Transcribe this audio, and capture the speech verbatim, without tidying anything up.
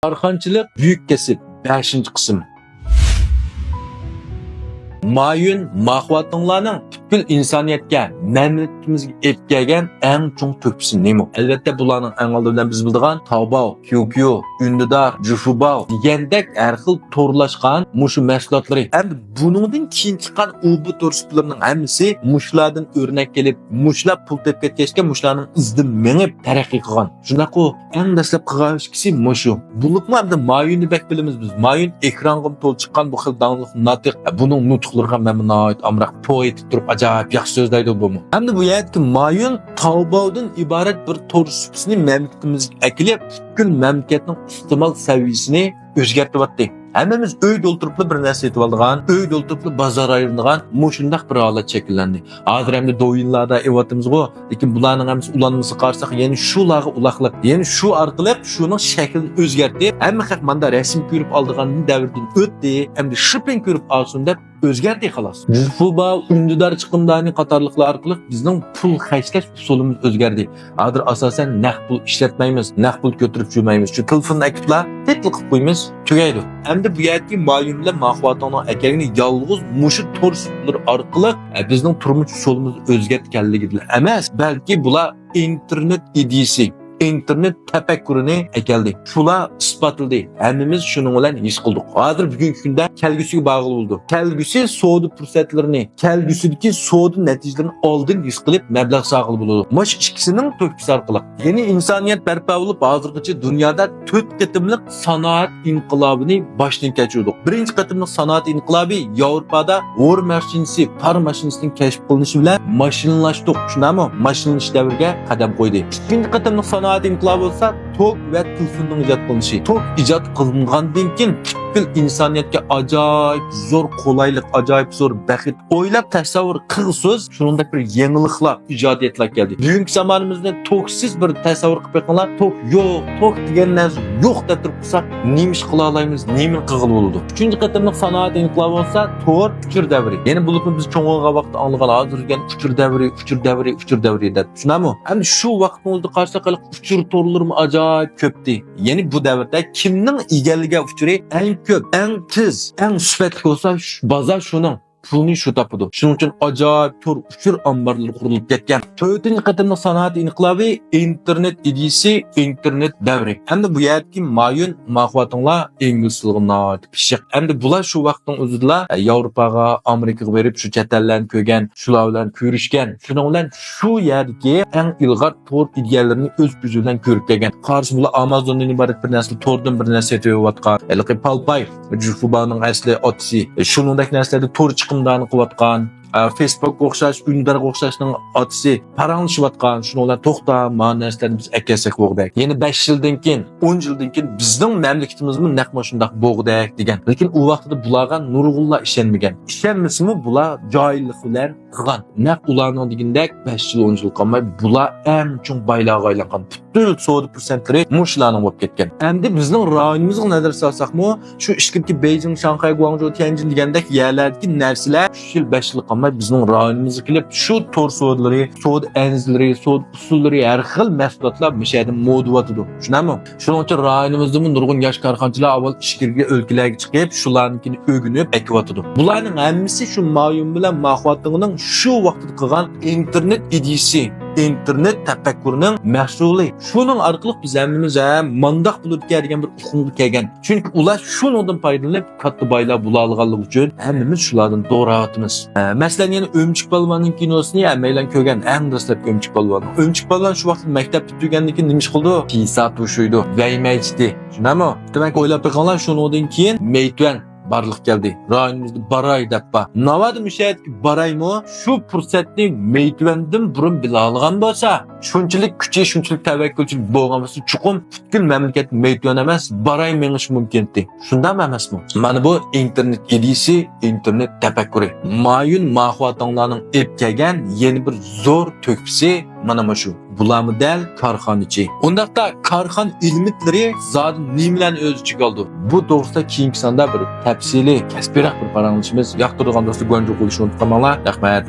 كارخانىچىلىق بۈيۈك كەسىپ، بەشىنچى قىسىم. مايۈن ماخۇاتىڭلارنىڭ پۈتكۈل ئىنسانىيەتكە، مەملىكىتىمىزگە ئېلىپ كەلگەن ئەڭ چوڭ تۆھپىسى نېمە؟ ئەلۋەتتە، بۇلارنىڭ ئەڭ ئالدى بىلەن بىز بىلىدىغان تاۋباۋ، كيۇكيۇ، ئۈندىدار، جۇفۇباۋ دېگەندەك ھەر خىل تورلاشقان مۇشۇ مەھسۇلاتلىرى. ئەمدى بۇنىڭدىن كېيىن چىققان ئۇ بۇ تور سۇپىلىرىنىڭ ھەممىسى مۇشۇلاردىن ئۆرنەك ئېلىپ، مۇشۇلار پۇل تېپىپ كەتكەچكە مۇشۇلارنىڭ ئىزىدىن مېڭىپ تەرەققىي قىلغان. شۇنداققۇ؟ ئەڭ دەسلەپ قىلغان ئىككىسى مۇشۇ. بولۇپمۇ ئەمدى مايۈننى بەك بىلىمىز بىز. مايۈن ئېكرانغىمۇ تولا چىققان بۇ خىل داڭلىق ناتىق. بۇنىڭ نۇتۇقلىرىغا مەنمۇ ناھايىتى ئامراق، پو ئېتىپ تۇرۇپ ئاجايىپ ياخشى سۆزلەيدۇ بۇمۇ. ئەمدى بۇ يەردىكى مايۈن تاۋباۋدىن ئىبارەت بىر تور سۇپىسىنى مەملىكىتىمىزگە ئەكېلىپ، پۈتكۈل مەملىكەتنىڭ ئىستېمال سەۋىيەسىنى ئۆزگەرتىۋاتتى. ھەممىمىز ئۆيدە ئولتۇرۇپلا بىر نەرسە سېتىۋالىدىغان، ئۆيدە ئولتۇرۇپلا بازار ئايلىنىدىغان مۇشۇنداق بىر ھالەت شەكىللەندى. ھازىر ئەمدى دوۋيىنلاردا ئېلىۋاتىمىزغۇ، لېكىن بۇلارنىڭ ھەممىسى ئۇلانمىسىغا قارىساق، يەنە شۇلارغا ئۇلاقلىق، يەنە شۇ ئارقىلىق شۇنىڭ شەكلىنى ئۆزگەرتىپ، ھەممە خەق ماندا رەسىم كۆرۈپ ئالىدىغان دەۋردىن ئۆتتى، ئەمدى شىپىڭ كۆرۈپ ئالسۇن دەپ ئۆزگەردى خالاس. جۇفۇباۋ، ئۈندىدار چىقىمدانى قاتارلىقلار ئارقىلىق بىزنىڭ پۇل خەجلەش ئۇسۇلىمىز ئۆزگەردى. ھازىر ئاساسەن نەق پۇل ئىشلەتمەيمىز، نەق پۇل كۆتۈرۈپ يۈرمەيمىز. شۇ تېلېفوننى ئەكىپلا تىتلا قىلىپ قويىمىز، تۈگەيدۇ. ئەمدى بۇ يەردىكى مايۈن بىلەن ماخۇاتىڭنىڭ ئەكەلگىنى يالغۇز مۇشۇ تور سۇپىلىرى ئارقىلىق، ئە، بىزنىڭ تۇرمۇش ئۇسۇلىمىزنى ئۆزگەرتكەنلىكىدىن ئەمەس، بەلكى بۇلار ئىنتېرنېت ئىدىيىسى، ئىنتېرنېت تەپەككۇرىنى ئەكەلدى. شۇلار ئىسپاتلىدى. ھەممىمىز شۇنىڭ بىلەن ھېس قىلدۇق. ھازىر بۈگۈنكى كۈندە كەلگۈسىگە بارغىلى بولىدۇ. كەلگۈسى سودا پۇرسەتلىرىنى، كەلگۈسىدىكى سودا نەتىجىلىرىنى ئالدىن ھېس قىلىپ مەبلەغ سالغىلى بولىدۇ. مۇشۇ ئىككىسىنىڭ تۆھپىسى ئارقىلىق يەنى ئىنسانىيەت بەرپا بولۇپ، ھازىرغىچە دۇنيادا تۆت قېتىملىق سانائەت ئىنقىلابىنى باشتىن كەچۈردۇق. بىرىنچى قېتىملىق سانائەت ئىنقىلابى ياۋروپادا ھور ماشىنىسى، پار ماشىنىسىنىڭ كەشىپ قىلىنىشى بىلەن ماشىنىلاشتۇق، شۇنداقمۇ؟ ماشىنىلىنىش دەۋرىگە قەدەم قويدى. ئىككىنچى قېتىملىق سانائەت ئىنقىلابى بولسا توك ۋە تېلېفوننىڭ ئىجاد قىلىنىشى. توك ئىجاد قىلىنغاندىن كېيىن پۈتكۈل ئىنسانىيەتكە ئاجايىپ زور قولايلىق، ئاجايىپ زور بەخت. ئويلاپ تەسەۋۋۇر قىلغۇسىز، شۇنىڭدەك بىر يېڭىلىقلار، ئىجادىيەتلەر كەلدى. بۈگۈنكى زامانىمىزنى توكسىز بىر تەسەۋۋۇر قىلىپ بېقىڭلار. توك يوق، توك دېگەن نەرسە يوق دەپ تۇرۇپ قالساق، نېمە ئىش قىلالايمىز، نېمىنى قىلغىلى بولىدۇ؟ ئۈچىنچى قېتىملىق سانائەت ئىنقىلابى بولسا تور ئۇچۇر دەۋرى. يەنى بولۇپمۇ بىز چوڭ بولغان ۋاقىتتا ئاڭلىغان، ھازىر دېگەن ئۇچۇر دەۋرى، ئۇچۇر دەۋرى، ئۇچۇر دەۋرى دەپ. شۇنداقمۇ؟ ئەمدى شۇ ۋاقىتنىڭ ئۆزىدە قارىساق، ھېلىقى ئۇچۇر تورلىرىمۇ ئاجايىپ كۆپتى. يەنى بۇ دەۋردە كىمنىڭ ئىگىلىگەن ئۇچۇرى ئەڭ كۆپ، ئەڭ تېز، ئەڭ سۈپەتلىك بولسا، شۇ بازار شۇنىڭ. پۇلنى شۇ تاپىدۇ. شۇنىڭ ئۈچۈن ئاجايىپ تور ئۇچۇر ئامبارلىرى قۇرۇلۇپ كەتكەن. تۆتىنچى قېتىملىق سانائەت ئىنقىلابى، ئىنتېرنېت ئىدىيىسى، ئىنتېرنېت دەۋرى. ئەمدى بۇ يەردىكى مايۈن ماخۇاتىڭلار ئىنگلىز تىلىغا ناھايىتى پىششىق. ئەمدى بۇلار شۇ ۋاقىتنىڭ ئۆزىدىلا، ئە، ياۋروپاغا، ئامېرىكىغا بېرىپ، شۇ چەت ئەللەرنى كۆرگەن، شۇلار بىلەن كۆرۈشكەن. شۇنىڭ بىلەن شۇ يەردىكى ئەڭ ئىلغار تور ئىدىيەلىرىنى ئۆز كۆزى بىلەن كۆرۈپ كەلگەن. قارىسا، بۇلار ئامازوندىن ئىبارەت بىر نەرسىلەر، توردىن بىر نەرسە سېتىۋېلىۋاتقان. ھېلىقى پالپاي، جۇفۇباۋنىڭ ئەسلى ئاتىسى، شۇنىڭدەك نەرسىلەردە تور چىقىمدانى قىلىۋاتقان. ئە، فېيسبۇكقا ئوخشاش، ئۈندىدارغا ئوخشاشنىڭ ئاتىسى پاراڭلىشىۋاتقان. شۇنىڭ بىلەن توختا، مانا نەرسىلەرنى بىز ئەكەلسەك بولغۇدەك. يەنە بەش يىلدىن كېيىن، ئون يىلدىن كېيىن بىزنىڭ مەملىكىتىمىزمۇ نەق مانا شۇنداق بولغۇدەك دېگەن. لېكىن ئۇ ۋاقتىدا بۇلارغا نۇرغۇنلار ئىشەنمىگەن. ئىشەنمىسىمۇ بۇلار جاھىللىق بىلەن قىلغان. نەق ئۇلارنىڭ دېگىنىدەك بەش يىل، ئون يىل قالماي بۇلار ئەڭ چوڭ بايلارغا ئايلانغان. پۈتۈن سودا پۇرسەتلىرى مۇشۇلارنىڭ بولۇپ كەتكەن. ئەمدى بىزنىڭ رايونىمىزغا نەزەر سالساقمۇ، شۇ ئىچكىرىكى بېيجىڭ، شاڭخەي، گۇاڭجۇ، تيەنجىن دېگەندەك يەرلەردىكى نەرسىلەر ئۈچ يىل، بەش يىل قالماي بىزنىڭ رايونىمىزغا كېلىپ، شۇ تور سودىلىرى، سودا ئەنزىلىرى، سودا ئۇسۇللىرى، ھەر خىل مەھسۇلاتلار مۇشۇ يەردىن مودا بولۇۋاتىدۇ. شۇنداقمۇ؟ شۇنىڭ ئۈچۈن رايونىمىزدىمۇ نۇرغۇن ياش كارخانىچىلار ئاۋۋال ئىچكىرىكى ئۆلكىلەرگە چىقىپ، شۇلارنىڭكىنى ئۆگىنىپ ئەكىۋاتىدۇ. بۇلارنىڭ ھەممىسى شۇ مايۈن بىلەن ماخۇاتىڭنىڭ شۇ ۋاقتىدا قىلغان ئىنتېرنېت ئىدىيىسى، ئىنتېرنېت تەپەككۇرىنىڭ مەھسۇلى. شۇنىڭ ئارقىلىق بىز ھەممىمىز، ھە، مانداق بولىدىكەن دېگەن بىر ئۇقۇمغا كەلگەن. چۈنكى ئۇلار شۇنىڭدىن پايدىلىنىپ، كاتتا بايلار بولالىغانلىقى ئۈچۈن ھەممىمىز شۇلاردىن دوراۋاتىمىز. ھە، مەسىلەن، يەنە ئۆمۈچۈك پالۋاننىڭ كىنوسىنى ھەممەيلەن كۆرگەن، ئەڭ دەسلەپكى ئۆمۈچۈك پالۋان. ئۆمۈچۈك پالۋان شۇ ۋاقىتتا مەكتەپ پۈتتۈرگەندىن كېيىن نېمە ئىش قىلىدۇ؟ پىسا توشۇيدۇ، ۋەيمەي ئىچتى. شۇنداقمۇ؟ دېمەك، ئويلاپ بېقىڭلار، شۇنىڭدىن كېيىن مەيتۈەن بارلىققا كەلدى. رايونىمىزدا باراي دەپ بار. ناۋادا مۇشۇ يەردىكى بارايمۇ شۇ پۇرسەتنى مەيتۈەندىن بۇرۇن بىلالىغان بولسا، شۇنچىلىك كۈچى، شۇنچىلىك تەۋەككۈلچىلىك بولغان بولسا، چوقۇم پۈتكۈل مەملىكەت مەيتۈەن ئەمەس، باراي مېڭىشى مۇمكىن ئىدى. شۇنداقمۇ ئەمەسمۇ؟ مانا بۇ ئىنتېرنېت ئىدىيىسى، ئىنتېرنېت تەپەككۇرى. مايۈن ماخۇاتىڭلارنىڭ ئېلىپ كەلگەن يەنە بىر زور تۆھپىسى مانا مۇشۇ. بۇلارمۇ دەل كارخانىچى. ئۇنداقتا كارخانا ئېلېمېنتلىرى زادى نېمىلەرنى ئۆز ئىچىگە ئالىدۇ؟ بۇ توغرىسىدا كېيىنكى ساندا بىر تەپسىلىي، كەسپىيرەك بىر پاراڭلىشىمىز. ياقتۇرىدىغان دوستلار گۇاڭجۇغا قويۇشنى ئۇنتۇپ قالماڭلار. رەھمەت.